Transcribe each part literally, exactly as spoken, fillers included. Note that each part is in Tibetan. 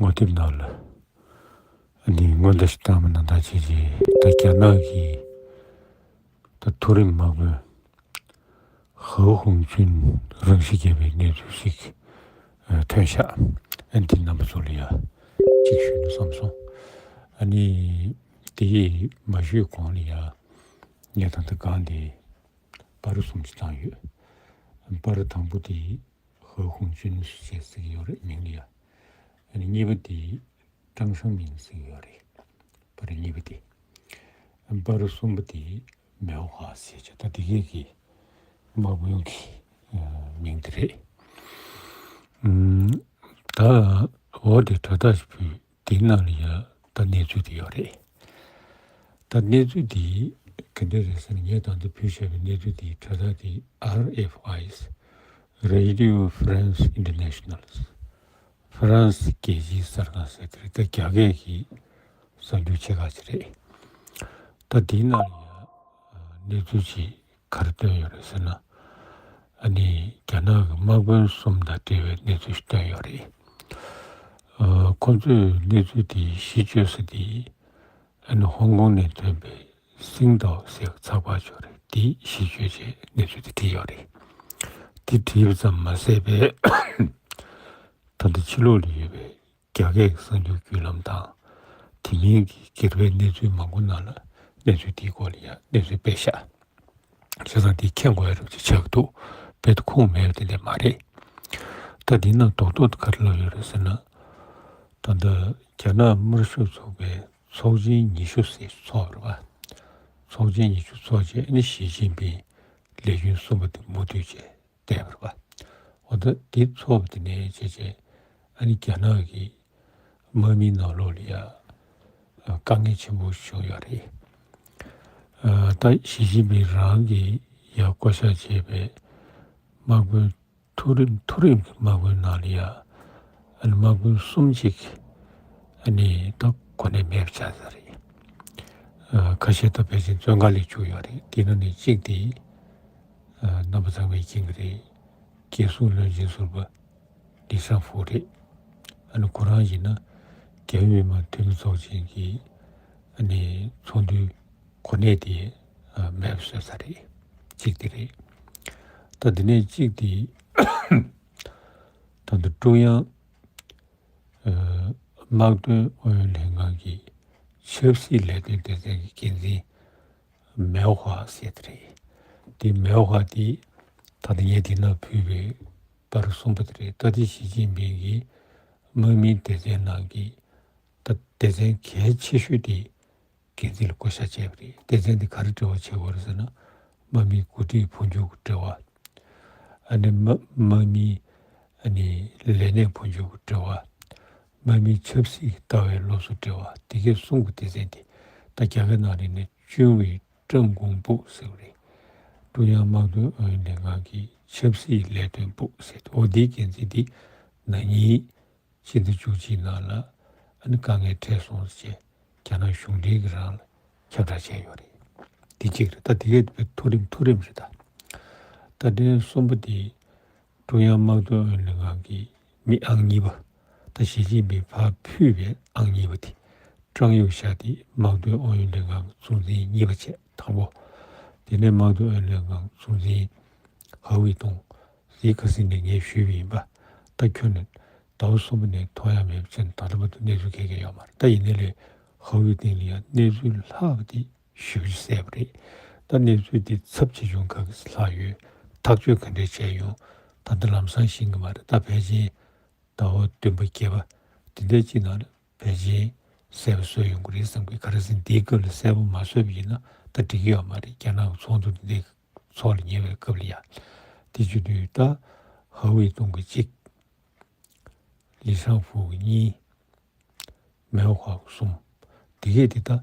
ངོ་དེབ་ནང་ལ་ཨ་ནི་སྔོན་བརྡ་ཞིག་བཏང་བ་ནང་ལྟར་བྱས་རྗེས། ད་རྒྱ་ནག་གི་ད་མཐོ་རིམ་དམག་དཔོན་ཧའོ་ཧུང་ཅུན་རང་ཤི་བརྒྱབ་པའི་གནས་ཚུལ་ཞིག་ཨ་ཐོན་ཤག་ཨ་ནི་དེ་རྣམ་པ་ཚོ་ལ་ཡ་གཅིག་ཞུས་ན་བསམ་སོང་། ཨ་ནི་དེ་མ་ཞུས་གོང་ལ་ཡ་ངས་ད་ལྟ་སྒང་དེ་པར་གསུམ་ཅིག་བཏང་ཡོད། པར་དང་པོ་དེ་ཧའོ་ཧུང་ཅུན་ཞེས་ཟེར་གྱི་ཡོད་རེད། མིང་ལ་ཡ། ཨ་ནི་གཉིས་པ་དེ་ཀྲང་ཧྲང་མིང་ཟེར་གྱི་ཡོད་རེད། པར་གཉིས་པ་དེ། པར་གསུམ་པ་དེ་མེའོ་ཧྭ་ཟེར་བྱས། ད་དེ་གས་ཀྱི་དམག་དཔོན་གྱི་ཨ་མིང་དེ་རེད། ཨམ། ད་འོ་དེ་དྲ་ཐག་ཞིག་ཕུལ། དེའི་ནང་ལ་ཡ་ད་གནས་ཚུལ་དེ་ཡོད་རེད། ད་གནས་ཚུལ་དེ་ག་འདྲ་རེད་ཟེར་ན། ངས་ད་ལྟ་ཕུལ་བཞག་པའི་གནས་ཚུལ་དེ་དྲ་ཐག་དེ་ཨར་ཨེཕ་ཨའི། Radio France Internationale། ཧྥ་རན་སི་རྒྱལ་སྤྱིའི་གསར་ཁང་ཟེར་དེ་རེད། ད་རྒྱ་སྐད་ཀྱི་གསར་འགྱུར་ཆེ་ཁག་ཅིག་རེད། ད་དེའི་ནང་ལ་ཡ་གནས་ཚུལ་ཅིག་ག་རེ་བཏོན་ཡོད་རེད་ཟེར་ན། ཨ་ནི་རྒྱ་ནག་གི་དམག་དཔོན་གསུམ་དང་འབྲེལ་བའི་གནས་ཚུལ་ཞིག་བཏོན་ཡོད་རེད། ཨ། ཁོང་ཚོས་གནས་ཚུལ་དེ་གཞི་བཅོལ་ས་དེ་ཨ་ནི་ཧོང་ཀོང་ནས་ཐོན་པའི་སིང་ཏའོ་ཟེར་བའི་ཚགས་པར་ཅིག་ཡོད་རེད། དེ་གཞི་བཅོལ་བྱས་གནས་ཚུལ་དེ་བྲིས་ཡོད་རེད། དེ་བྲིས་པ་ཙམ་མ་ཟད་པའི་ད་ལྟ་ཕྱི་ལོགས་ལ་ཡོད་པའི་རྒྱ་སྐད་ཀྱི་གསར་འགྱུར་བརྒྱུད་ལམ་དང་། དེ་མིན་གྱི་སྒེར་པའི་གནས་ཚུལ་མང་པོ་ནང་ལ་གནས་ཚུལ་དེའི་སྐོར་ལ་ཡང་གནས་ཚུལ་སྤེལ་ཤག་བྱས་ཙང་དེ་མཁྱེན་དགོས་ཡ་རབས་ཅིག་ཆགས་འདུག་རྦད་དེ་ཁུངས་མེད་པ་དེ་འདྲ་མ་རེད། ད་འདི་ནང་རྡོག་རྡོག་ཏུ་ག་རེ་ལབ་ཡོད་རེད་ཟེར་ན། ད་ལྟ་རྒྱ་ནག་དམར་ཤོག་ཚོགས་པའི་ཚོགས་ཆེན་ཉི་ཤུ་ཟེར་ཚོགས་པ་རེད་པ། ཚོགས་ཆེན་ཉི་ཤུ་ཚོགས་རྗེས་ཨ་ནི་ཞི་ཅིན་ཕིང་ལས་རྒྱུན་གསུམ་པ་དེ་མུ་མཐུད་བྱས་བསྡད་པ་རེད་པ། འོ་ད་དེ་ཚོགས་པ་དེ་ནས་བྱས་རྗེས་ཨ་ནི་རྒྱ་ནག་གི་དམག་མིའི་ནང་ལོགས་ལ་ཡ་དཀའ་ངལ་ཆེན་པོ་བྱུང་ཡོད་རེད། ཨ། ད་ཞི་ཅིན་ཕིང་རང་གིས་ཡ་བསྐོ་བཞག་བྱས་པའི་དམག་དཔོན་མཐོ་རིམ་མཐོ་རིམ་གྱི་དམག་དཔོན་ནང་ལ་ཡ་ཨ་ནི་དམག་དཔོན་གསུམ་ཅིག་ཨ་ནི་ད་གོ་གནས་མེད་པ་ཆགས་ཚར་རེད། ཨ། ཁ་ཤས་ད་ཕལ་ཆེར་བཙོན་ཁང་ལ་བཅུག་ཡོད་རེད། དེ་ནང་ནས་གཅིག་དེ་ཨ་རྣམ་པ་ཚང་མས་མཁྱེན་གྱི་རེད། རྒྱལ་སྲུང་བློན་ཆེན་ཟུར་པ་ལི་ཤང་ཧྥུའུ་རེད། ཨ་ནི་ཁོ་རང་ཡིན་ན་རྒྱལ་ཡོངས་མི་དམངས་འཐུས་མི་ཚོགས་ཆེན་གྱི་ཨ་ནི་ཚོགས་འདུའི་གོ་གནས་དེ་ཨ་མེད་པ་བཟོས་ཚར་རེད། གཅིག་དེ་རེད། ད་དེ་ནས་གཅིག་དེ་ད་ལྟ་ཀྲུང་དབྱང་ཨ་དམག་དོན་ཨུ་ཡོན་ལྷན་ཁང་གི་ཆབ་སྲིད་ལས་དོན་སྡེ་ཚན་གྱི་འགན་འཛིན་མེའོ་ཧྭ་ཟེར་དེ་རེད། དེ་མེའོ་ཧྭ་དེ་ད་ལྟ་ངས་དེ་ནང་ཕུལ་བའི་པར་གསུམ་པ་དེ་རེད། ད་དེ་ཞི་ཅིན་ཕིང་གིས་དམག་མིའི་སྡེ་ཚན་ནང་གི་ད་སྡེ་ཚན་གལ་ཆེ་ཤོས་དེ་འགན་འཛིན་ལ་བསྐོ་བཞག་བྱས་པ་རེད། སྡེ་ཚན་དེ་ག་རེ་འབྲེལ་བ་བྱེད་དགོས་རེད་ཟེར་ན། དམག་མིའི་འགོ་ཁྲིད་འཕོ་འགྱུར་གྱི་འབྲེལ་བ། ཨ་ནི་དམག་དམག་མིའི་ཨ་ནི་ལས་གནས་འཕོ་འགྱུར་གྱི་འབྲེལ་བ། དམག་མིའི་ཆབ་སྲིད་ཀྱི་ལྟ་བའི་སློབ་གསོ་འབྲེལ་བ། དེ་གའི་གསུམ་གྱི་སྡེ་ཚན་དེ་ད་རྒྱ་གར་ནང་ལ་ནི་ཅུན་ཝེ་ཀྲང་གུང་པུའུ་ཟེར་བ་རེད། ཀྲུང་དབྱང་དམག་དོན་ཨུ་ཡོན་ལྷན་ཁང་གི་ཆབ་སྲིད་ལས་དོན་པུའུ་ཟེར་དུས། འོ་དེའི་འགན་འཛིན་དེ་ན་ནིང་ཕྱི་ཟླ་བཅུ་གཅིག་ནང་ལ་ཨ་ནི་དཀའ་ངལ་འཕྲད་སོང་ཟེར་རྒྱ་ནག་གཞུང་འབྲེལ་གྱིས་རང་ལ་ཁྱབ་བསྒྲགས་བྱས་ཡོད་རེད། དེ་གཅིག་རེད། ད་དེ་གའི་དཔེ་མཐོ་རིམ་མཐོ་རིམ་རེད་ད། ད་དེ་གསུམ་པ་དེ་ཀྲུང་དབྱང་དམག་དོན་ཨུ་ཡོན་ལྷན་ཁང་གི་མི་ཨང་གཉིས་པ། ད་ཞི་ཅིན་ཕིང་ཕར་ཕུད་པའི་ཨང་གཉིས་པ་དེ་ཀྲང་ཡུང་ཞའོ་དེ་དམག་དོན་ཨུ་ཡོན་ལྷན་ཁང་གི་གཙོ་འཛིན་གཉིས་པ་བྱས་དང་པོ། དེ་ནས་དམག་དོན་ཨུ་ཡོན་ལྷན་ཁང་གི་གཙོ་འཛིན་ཧ་ཝེ་ཏུང་། དེ་ཁ་སང་ནས་ངས་ཞུས་པ་ཡིན་པ། ད་ཁྱོན་ནས་ཟླ་བ་གསུམ་པ་ནས་མཐོང་ཡ་མེད་པ་བྱས་ནས་ད་ལྟ་བར་དུ་གནས་ཚུལ་གང་ཡང་ཡོད་མ་རེད། ད་ཡིན་ནའི་ལས་ཧ་ཝེ་ཏུང་ལ་ཡང་གནས་ཚུལ་ལྷག་པ་དེ་ཞེ་པོ་ཅིག་གསལ་པོ་རེད། ད་གནས་ཚུལ་དེ་ཚབས་ཆེ་ཆུང་ག་གི་ལྷག་ཡོད། ཐག་གཅོད་ག་འདྲས་བྱས་ཡོང་། ད་ལྟ་ལམ་སང་ཤེས་ཀྱི་མ་རེད། ད་ཕལ་ཆེར་ཟླ་བ་བདུན་པ་བརྒྱད་པ་དེ་འདྲའི་གཅིག་ནང་ལ་ཕལ་ཆེར་གསལ་པོ་བཟོས་ཡོང་གི་རེད་བསམ་གི། ག་རེ་ཟེར་ན་འདིའི་སྐབས་ལ་གསལ་པོ་མ་བཟོས་པ་ཡིན་ན་ད་འགྲིག་གི་ཡོད་མ་རེད། རྒྱ་ནག་གི་ཚོགས་འདུ་འདི་འདྲའི་ཚོགས་ལ་ཉེ་བའི་སྐབས་ལ་ཡ། དེ་བྱེད་དུས་ད་ཧ་ཝེ་ཏུང་གི་གཅིག་ལི་ཤང་ཧྥུའུ་གི་གཉིས། མེའོ་ཧྭ་གསུམ། དེ་གས་དེ་ད་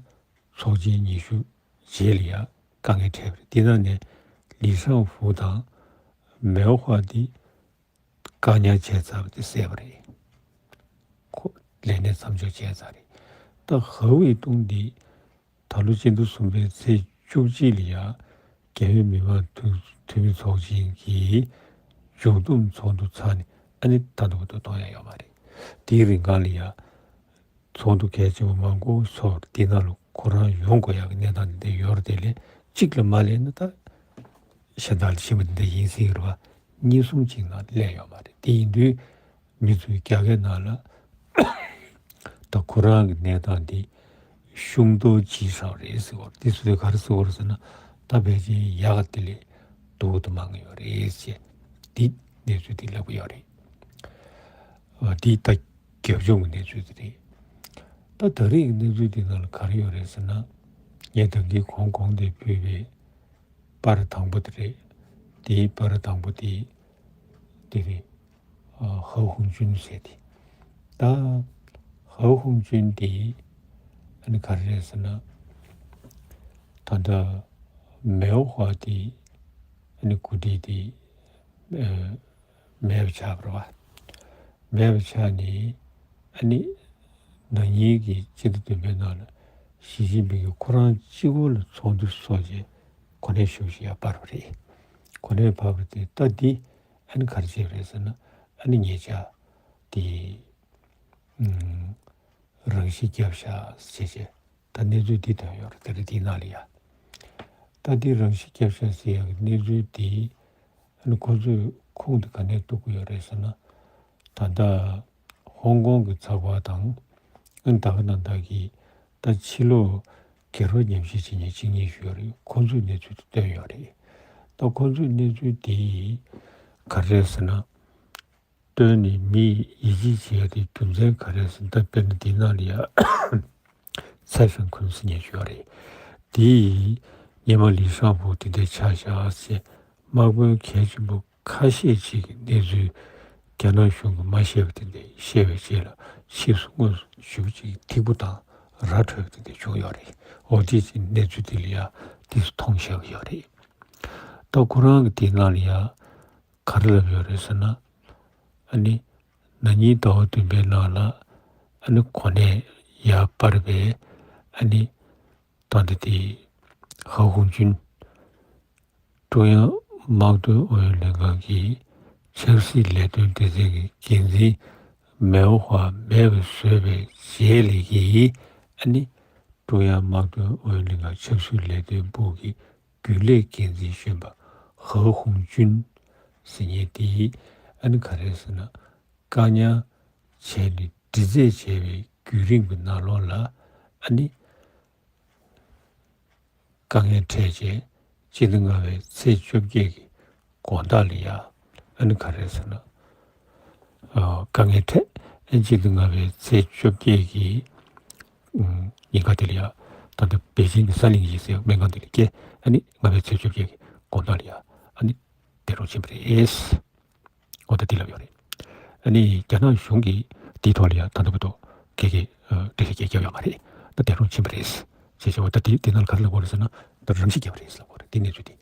ཚོགས་ཆེན་ཉི་ཤུ་རྗེས་ལ་ཡ་དཀའ་ངལ་འཕྲད་པ་རེད། དེ་ནང་ནས་ལི་ཤང་ཧྥུའུ་དང་མེའོ་ཧྭ་དེ་བཀག་ཉར་བྱས་ཚར་བ་དེ་གསལ་པ་རེད། ཁོ་ལས་གནས་མཚམས་འཇོག་བྱས་ཚར་རེད། ད་ཧ་ཝེ་ཏུང་དེ་ད་ལོ་སྤྱི་ཟླ་གསུམ་པའི་ཚེས་བཅུ་གཅིག་ལ་ཡ་རྒྱལ་ཡོངས་མི་དམངས་འཐུས་འཐུས་མི་ཚོགས་ཆེན་གྱི་མཇུག་བསྡོམས་ཚོགས་འདུ་ཚར་ནས་ཨ་ནི་ད་ལྟ་བར་དུ་གཏོང་ཡ་ཡོད་མ་རེད། དེའི་རིང་གང་ལ་ཡ་ ཚོགས་འདུ་གལ་ཆེན་པོ་མང་པོ་ཚོགས་དེ་ནང་ལ་ཁོ་རང་ཡོང་དགོས་ཡག་གི་གནས་སྟངས་དེ་འདྲ་ཡོད་རེད། དེ་ལས་གཅིག་ལ་མ་སླེབས་ན་ད་གཞན་དག་ལ་ཕྱིན་པ་དེ་འདྲ་ཡིན་སྲིད་ཀྱི་རེད་བ། གཉིས་གསུམ་གཅིག་ནང་སླེབས་ཡོད་མ་རེད། དེ་ཡིན་དུས་མི་ཚོའི་རྒྱ་སྐད་ནང་ལ་ད་ཁོ་རང་གི་གནས་སྟངས་འདི་ཤུང་ཏོ་ཅི་ཧྲང་རེད་ཟེར་བ་རེད། དེ་ཚོ་དེ་ག་རེ་ཟེར་བ་རེད་ཟེར་ན། ད་ཕལ་ཆེར་ཡག་ག་དེ་ལས་སྡུག་ག་ད་མང་གི་ཡོད་རེད་ཅེས་འདི་གནས་ཚུལ་འདི་ལབ་གི་ཡོད་རེད། འདི་ད་རྒྱབ་ལྗོངས་ཀྱི་གནས་ཚུལ་དེ་རེད། ད་ད་རེས་ཀྱི་གནས་ཚུལ་འདི་ནང་ལ་ག་རེ་ཡོད་རེད་ཟེར་ན། ངས་ད་གིན་གོང་གོང་དེ་ཕུལ་བའི་པར་དང་པོ་དེ་རེད། དེའི་པར་དང་པོ་དེ་དེ་རེད། ཧའོ་ཧུང་ཅུན་ཟེར་དེ། ད་ཧའོ་ཧུང་ཅུན་དེ་ཨ་ནི་ག་རེ་རེད་ཟེར་ན། ད་ལྟ་མེའོ་ཧྭ་དེ་ཨ་ནི་འགོ་ཁྲིད་དེ་མེད་པ་ཆགས་པ་རེད་བ། མེད་པ་ཆགས་ནས་ཨ་ནི་ན་ནིང་གི་སྤྱི་ཟླ་བདུན་པའི་ནང་ལ་ཞི་ཅིན་ཕིང་གིས་ཁོ་རང་གཅིག་པོ་ལ་ཚོགས་འདུ་ཚོགས་རྗེས་གོ་གནས་ཞུ་ཞིག་ཡར་སྤར་བ་རེད། གོ་གནས་སྤར་བ་དེ་ད་འདི་ཨ་ནི་ག་རེ་བྱས་པ་རེད་ཟེར་ན། ཨ་ནི་ཉེ་ཆར་དེ་རང་ཤི་བརྒྱབ་ཤག་ཟེར་བྱས། ད་གནས་ཚུལ་འདི་ཐོན་ཡོད་རེད། ད་རེས་འདི་ནང་ལ་ཡ། ད་འདི་རང་ཤི་བརྒྱབ་ཤག་ཟེར་ཡག་གི་གནས་ཚུལ་འདི་ཨ་ནི་ཁོ་ཚོས་ཁུངས་དེ་ག་ནས་གཏུག་གི་ཡོད་རེད་ཟེར་ན། ད་ལྟ་ཧོང་ཀོང་གི་ཚགས་པར་དང་ཨ་ནི་ད་ག་ནང་བཞིན་གྱི་ད་ཕྱི་ལོགས་སྒེར་པ་ཉམས་ཞིབ་བྱེད་མཁན་གཅིག་གཉིས་ཤིག་ཡོད་རེད། ཁོ་ཚོས་གནས་ཚུལ་དེ་བཏོན་ཡོད་རེད། ད་ཁོ་ཚོས་གནས་ཚུལ་འདི་ག་རེ་རེད་ཟེར་ན། བཏོན་ནས་མིས་ཡིད་ཆེས་བྱེད་ཡ་དེ་རྒྱུ་མཚན་ག་རེ་ཟེར་ན། ད་དཔེར་ན་འདི་ནང་ལ་ཡ་ཚའེ་ཧྥེང་ཁུན་ཟེར་མཁན་ཞིག་ཡོད་རེད། དེས་སྔོན་མ་ལི་ཧྲང་ཧྥུའུ་དེ་འདྲ་ཆགས་བཞག་ཟེར་དམག་དཔོན་གལ་ཆེན་པོ་ཁ་ཤས་ཅིག་གི་གནས་ཚུལ་རྒྱ་ནག་གཞུང་གིས་མ་ཤེས་པ་དེ་འདྲ་ཤེས་པའི་རྗེས་ལ་ཕྱིས་སུ་དངོས་སུ་ཞེ་པོ་ཅིག་ཐིག་པོ་དང་ར་འཕྲོད་པ་དེ་འདྲ་བྱུང་ཡོད་རེད། འོ་དེ་ཅིག་གནས་ཚུལ་དེ་ལ་ཡ་དེ་ཚོ་མཐོང་བཞག་གི་ཡོད་རེད། ད་ཁོ་རང་གི་དེ་ནང་ལ་ཡ་ག་རེ་ལབ་ཡོད་རེད་ཟེར་ན། ཨ་ནི་ན་ནིང་ཟླ་བ་བདུན་པའི་ནང་ལ་ཨ་ནི་གོ་གནས་ཡར་སྤར་བའི་ཨ་ནི་ད་ལྟ་དེ་ཧའོ་ཧུང་ཅུན་ཀྲུང་དབྱང་དམག་དོན་ཨུ་ཡོན་ལྷན་ཁང་གི་ཆབ་སྲིད་ལས་དོན་སྡེ་ཚན་གྱི་འགན་འཛིན་མེའོ་ཧྭ་མེད་པ་བཟོས་པའི་རྗེས་ལ་གི་ཨ་ནི་ཀྲུང་དབྱང་དམག་དོན་ཨུ་ཡོན་ལྷན་ཁང་ཆབ་སྲིད་ལས་དོན་པུའུ་གི་རྒྱུན་ལས་འགན་འཛིན་གཞོན་པ་ཧའོ་ཧུང་ཅུན་ཟེར་མཁན་དེས་ཨ་ནི་ག་རེ་ཟེར་ན། བཀག་ཉར་བྱས་ནས་འདྲི་རྩད་བྱས་པའི་བརྒྱུད་རིམ་གྱི་ནང་ལོགས་ལ་ཨ་ནི་དཀའ་ངལ་འཕྲད་རྗེས་སྤྱི་ཟླ་ལྔ་པའི་ཚེས་བཅོ་བརྒྱད་ཀྱི་དགོང་དག་ལ་ཡ་ཨ་ནི་ག་རེ་ཟེར་ན། ཨ་དཀའ་ངལ་འཕྲད་ཨ་སྤྱི་ཟླ་ལྔ་པའི་ཚེས་བཅོ་བརྒྱད་ཀྱི་ཨུམ་ཉིན་ཀ་དེ་ལ་ཡ་ད་ལྟ་པེ་ཅིང་གི་ས་གླིང་ཡིན་ཟེར་སྨན་ཁང་དེ་ལ་སྐྱེལ། ཨ་ནི་ལྔ་པའི་ཚེས་བཅོ་བརྒྱད་ཀྱི་དགོང་དག་ལ་ཡ་ཨ་ནི་འདས་གྲོངས་ཕྱིན་པ་རེད། འོ་ད་འདི་ལབ་ཡོད་རེད། ཨ་ནི་རྒྱ་ནག་གཞུང་གིས་འདིའི་ཐོག་ལ་ཡང་ད་ལྟ་བར་དུ་ག་གེ་འགྲེལ་བཤད་རྒྱག་ཡོད་མ་རེད། ད་འདས་གྲོངས་ཕྱིན་པ་རེད་ཅེས་བྱ་བ། ད་འདི་འདི་ནང་ལ་ག་རེ་ལབ་དགོས་རེད་ཟེར་ན། ད་རང་ཤི་བརྒྱབ་པ་རེད་ཟེར་ལབ་དགོས་རེད། འདི་གནས་ཚུལ་འདི་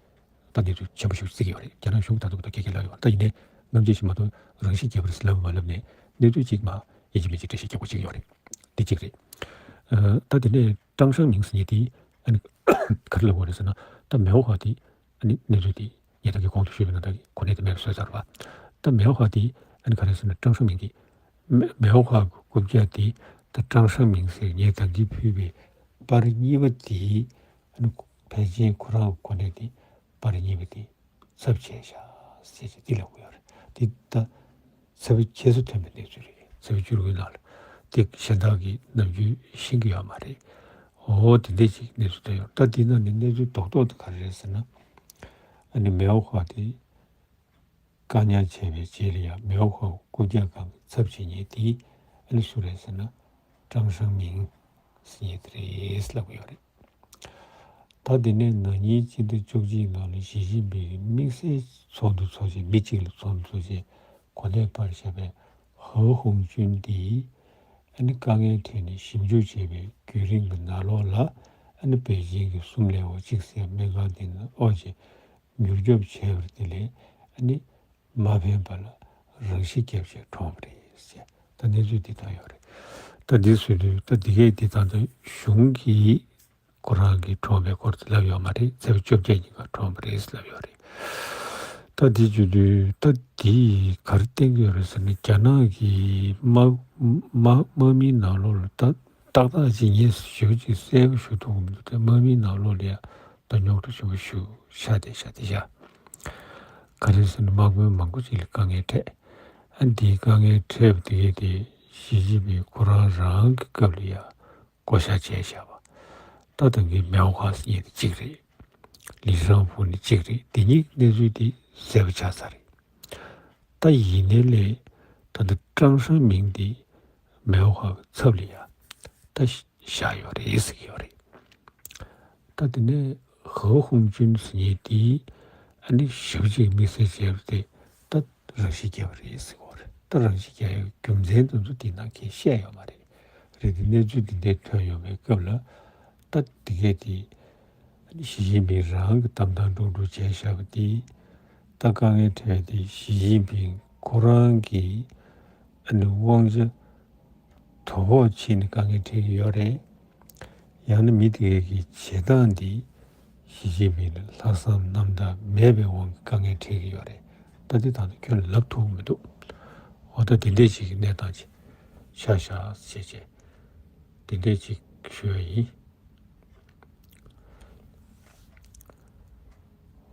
ད་གནས་ཚུལ་ཆེན་པོ་ཞིག་བརྩི་གི་ཡོད་རེད། རྒྱ་ནག་གཞུང་གིས་ད་ལྟ་བར་དུ་ག་གེ་ལབ་ཡོད་མ་རེད། ད་ཡིན་ནའི་ནམ་རྒྱུན་བཞིན་མ་གཏོགས་རང་ཤི་བརྒྱབ་པ་རེད་ཟེར་ལབ་མ་ལབ་ནས་གནས་ཚུལ་གཅིག་མ་ཡིན་གཅིག་མིན་གཅིག་འགྲེལ་བཤད་རྒྱག་དགོས་བྱེད་ཀྱི་ཡོད་རེད། འདི་གཅིག་རེད། ད་དེ་ནས་ཀྲང་ཧྲང་མིང་ཟེར་མཁན་དེ་ཨ་ནི་ག་རེ་ལབ་དགོས་རེད་ཟེར་ན། ད་མེའོ་ཧྭ་དེ་ཨ་ནི་གནས་ཚུལ་དེ་ངས་ད་གིན་གོང་དུ་ཞུས་པ་ནང་ལྟར་གྱི་གོ་གནས་དེ་མེད་པ་བཟོས་ཚར་བ། ད་མེའོ་ཧྭ་དེ་ཨ་ནི་ག་རེ་ཟེར་ན། ཀྲང་ཧྲང་མིང་གི་མེ་མེའོ་ཧྭ་གི་རྐུབ་བཀྱག་དེ་ད་ཀྲང་ཧྲང་མིང་ཟེར། ངས་ད་གིན་ཕུལ་བའི་པར་གཉིས་པ་དེ་ཨ་ནི་ཕལ་ཆེར་ཁོ་རང་གི་གོ་གནས་དེ་པར་གཉིས་པ་དེ་ཚབ་བྱས་ཤག་ཟེར་གྱི་འདི་ལབ་ཀྱི་ཡོད་རེད། འདི་ད་ཚེས་པ་ཁྱད་གསོད་ཐོན་པའི་གནས་ཚུལ་རེད། ཚེས་པ་བཅུ་དགུའི་ནང་ལ་དེ་གཞན་དག་གིས་ནམ་རྒྱུན་ཤེས་ཀྱི་ཡོད་མ་རེད། འོ་དེ་འདྲ་ཅིག་གནས་ཚུལ་ཐོན་ཡོད། ད་འདི་ནང་ནས་གནས་ཚུལ་རྡོག་རྡོག་དེ་ག་རེ་རེད་ཟེར་ན། ཨ་ནི་མེའོ་ཧྭ་དེ་བཀག་ཉར་བྱས་པའི་རྗེས་ལ་ཡང་མེའོ་ཧྭ་རྐུབ་བཀྱག་སྒང་གི་ཚབ་བྱེད་མཁན་དེ་ཨ་ནི་སུ་རེད་ཟེར་ན། ཀྲང་ཧྲང་མིང་ཟེར་མཁན་དེ་རེད་ལབ་ཀྱི་ཡོད་རེད། ད་དེ་ནས་ན་ནིང་སྤྱི་ཟླ་བཅུ་གཅིག་ནང་ལ་ཞི་ཅིན་ཕིང་གིས་དམིགས་བསལ་ཚོགས་འདུ་ཚོགས་བྱས། མི་གཅིག་ལ་ཚོགས་འདུ་ཚོགས་བྱས་གོ་གནས་སྤར་བཞག་པའི་ཧའོ་ཧུང་ཅུན་འདིས་ཨ་ནི་དཀའ་ངལ་འཕྲད་ནས་ཞིབ་འཇུག་བྱས་པའི་བརྒྱུད་རིམ་གྱི་ནང་ལོགས་ལ་ཨ་ནི་པེ་ཅིང་གི་གསུམ་ལས་འོག་གཅིག་ཟེར་སྨན་ཁང་དེ་ནང་འོག་ཅིག་མྱུར་སྐྱོབ་བྱས་པ་དེ་ལས་ཨ་ནི་མ་ཕན་པ་ལ་རང་ཤི་བརྒྱབ་བྱས་གྲོངས་པ་རེད་ཟེར། ད་གནས་ཚུལ་འདི་ལྟར་ཡོད་རེད། ད་འདི་བཟོས་དུས་ད་འདི་གས་འདི་ད་ལྟ་གཞུང་གིས་ཁོ་རང་གི་གྲོངས་པའི་སྐོར་དེ་ལབ་ཡོད་མ་རེད། ཚེས་པ་བཅོ་བརྒྱད་ཉིན་ཀ་གྲོངས་པ་རེད་ལབ་ཡོད་རེད། ད་འདི་བརྗོད་དུས་ད་འདིས་ག་རེ་བསྟན་གྱི་ཡོད་རེད་ཟེར་ན། རྒྱ་ནག་གི་དམག་དམག་དམག་མིའི་ནང་ལོགས་ལ་ད་ཏག་ཏག་ཅིག་ངས་ཞེ་པོ་ཅིག་གསལ་པོ་ཞུ་ཐུབ་ཀྱི་མི་འདུག་ད་དམག་མིའི་ནང་ལོགས་ལ་ཡ་ད་རྙོག་དྲ་ཞེ་པོ་ཞིག་ཤར་བསྡད་ཤག་བསྡད་ཤག་ག་རེ་ཟེར་ན་དམག་དཔོན་མང་པོ་ཅིག་ལ་དཀའ་ངལ་འཕྲད། ཨ་འདིའི་དཀའ་ངལ་འཕྲད་པ་དེ་གས་དེ་ཞི་ཅིན་ཕིང་ཁོ་རང་རང་གི་སྐབས་ལ་ཡ་བསྐོ་བཞག་བྱས་བཞག་པ། ད་ད་གིན་མེའོ་ཧྭ་ཟེར་མཁན་དེ་གཅིག་རེད། ལི་ཧྲང་ཧྥུ་ནི་གཅིག་རེད། དེ་གཉིས་གནས་ཚུལ་དེ་གསལ་པོ་ཆགས་ཚར་རེད། ད་ཡིན་ནའི་ལས་ད་ལྟ་ཀྲང་ཧྲེང་མིང་དེ་མེའོ་ཧྭ་གི་ཚབ་ལ་ཡ་ད་བཞག་ཡོད་རེད་ཟེར་གྱི་ཡོད་རེད། ད་དེ་ནས་ཧེའུ་ཧུང་ཅུན་ཟེར་མཁན་དེ་ཨ་ནི་ཞེ་པོ་ཅིག་དམིགས་བསལ་བྱས་པ་དེ་ད་རང་ཤི་བརྒྱབ་པ་རེད་ཟེར་གྱི་ཡོད་རེད། ད་རང་ཤི་བརྒྱབ་ཡག་རྒྱུ་མཚན་དེ་ཚོ་དེ་ནང་གས་བཤད་ཡོད་མ་རེད། རེད་དེ་གནས་ཚུལ་འདི་འདྲའི་ཐོན་ཡོང་བའི་སྐབས་ལ་ད་དེ་གས་དེ་ཞི་ཅིན་ཕིང་རང་གི་གཏམ་བཏང་འགྲོ་འགྲོ་བྱས་བཞག་པ་དེ་ད་དཀའ་ངལ་འཕྲད་དེ་ཞི་ཅིན་ཕིང་ཁོ་རང་གི་ཨ་ནི་དབང་ཆ་དོ་ཕོག་བྱས་ནས་དཀའ་ངལ་འཕྲད་ཀྱི་ཡོད་རེད། ཡང་ན་མི་དེ་གས་ཀྱི་བྱེད་སྟངས་འདི་ཞི་ཅིན་ཕིང་ལ་ལྷག་བསམ་རྣམ་དག་མེད་པའི་དབང་གིས་དཀའ་ངལ་འཕྲད་ཀྱི་ཡོད་རེད། ད་འདི་ད་ལྟ་ཁྱོན་ལབ་ཐུབ་ཀྱི་མི་འདུག་འོ་ད་དེ་འདྲས་ཅིག་གི་གནས་སྟངས་ཅིག་ཆགས་བཞག་བྱས་བྱས་དེ་འདྲས་ཅིག་ཞུ་ཡ་ཡིན།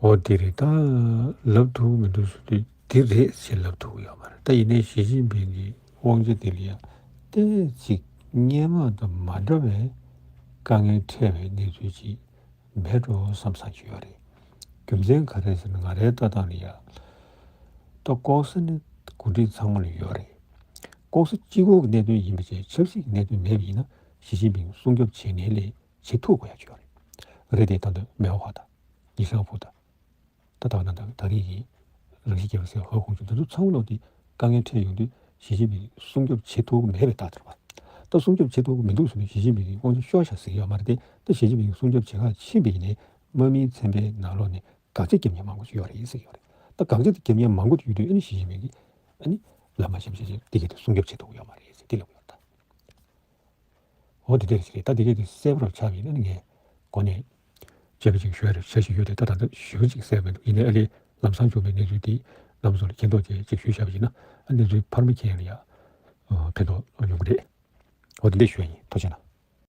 འོ་དེ་རེད། ད་ལབ་ཐུབ་མི་འདུག་ཟེར་དུས་དེ་རེད་ཞེས་ལབ་ཐུབ་ཡོད་མ་རེད། ད་ཡིན་ནའི་ཞི་ཅིན་ཕིང་གི་དབང་ཆ་དེ་ལ་ཡང་ཏོག་ཙམ་སྔོན་མ་དང་མ་འདྲ་བའི་དཀའ་ངལ་འཕྲད་པའི་གནས་ཚུལ་ཅིག་མེད་འགྲོ་བསམ་བསམ་ཞིག་ཡོད་རེད། རྒྱུ་མཚན་ག་རེ་ཟེར་ན་ང་རའི་ལྟ་སྟངས་ལ་ཡང་ད་ལྐོག་ཟ་ནི་འགོ་ཁྲིད་ཚང་མ་ལ་ཡོད་རེད། ལྐོག་ཟ་གཅིག་པོ་གི་གནད་དོན་ཡིན་པ་བྱས་ཆབ་སྲིད་ཀྱི་གནད་དོན་མེད་པ་ཡིན་ན་ཞི་ཅིན་ཕིང་སྲུང་སྐྱོབ་བྱེད་ནའི་ལས་བྱེད་ཐུབ་དགོས་ཡ་ཅིག་ཡོད་རེད། རེད་དེ་ད་ལྟ་མེའོ་ཧྭ་དང་ལི་ཧྲང་ཧྥུ་དང་ད་ད་ད་ད་རེས་ཀྱི་རང་ཤི་རྒྱག་ཟེར་ཧོ་ཁོང་ཚོ་འདི་ཚོ་ཚང་མ་ལོག་དེ་དཀའ་ངལ་འཕྲད་ཡོང་དུས་ཞི་ཅིན་ཕིང་སྲུང་སྐྱོབ་བྱེད་ཐུབ་ཀྱི་མེད་པའི་རྟགས་དེ་རེད་པ། ད་སྲུང་སྐྱོབ་བྱེད་ཐུབ་ཀྱི་མི་འདུག་ཟེར་ནས་ཞི་ཅིན་ཕིང་དབང་ཆ་ཤོར་ཤག་ཟེར་གྱི་ཡོད་མ་རེད་དེ། ད་ཞི་ཅིན་ཕིང་སྲུང་སྐྱོབ་བྱེད་ག་ཕྱིན་པ་ཡིན་ནའི་དམག་མིའི་ཚན་པའི་ནང་ལོགས་ནས་དགག་བྱ་བརྒྱབ་མཁན་མང་པོ་ཞིག་ཡོད་རེད་ཟེར་གྱི་ཡོད་རེད། ད་དགག་བྱ་དེ་བརྒྱབ་མཁན་མང་པོ་དེ་ཡོད་དུས་ཨ་ནི་ཞི་ཅིན་ཕིང་གིས་ཨ་ནི་ལམ་མ་ཤེས་ཤེས་ཤེས་དེ་གས་དེ་སྲུང་སྐྱོབ་བྱེད་ཐུབ་ཀྱི་ཡོད་མ་རེད་ཟེར་དེ་ལབ་ཡོད་ད། འོ་དེ་འདྲ་ཞིག་རེད། ད་དེ་གས་དེ་གསལ་པོ་རང་ཆགས་པ་ཡིན་ན་ནི་ངས་གོ་ནས་བྱས་པ་ཅིག་ཞུ་ཡ་རེད་བྱ་ཞིག་ཡོད་དེ། ད་ད་ལྟ་ཞུ་ཅིག་གསལ་མི་འདུག་ཡིན་ནའི་ཨ་ལས་ལམ་སང་བྱུང་བའི་གནས་ཚུལ་དེ་རྣམ་པ་ཚོ་ལ་མཁྱེན་རྟོགས་བཅས་ཅིག་ཞུས་བཞག་པ་ཡིན་ན་ཨ་གནས་ཚུལ་འཕར་མ་འཁྱེར་ཡ་ལ་ཡ་ཕན་ཐོགས་ཡོང་གི་རེད། འོ་དེ་འདྲ་ཞུ་ཡ་ཡིན། ཐུགས་རྗེ་གནང་།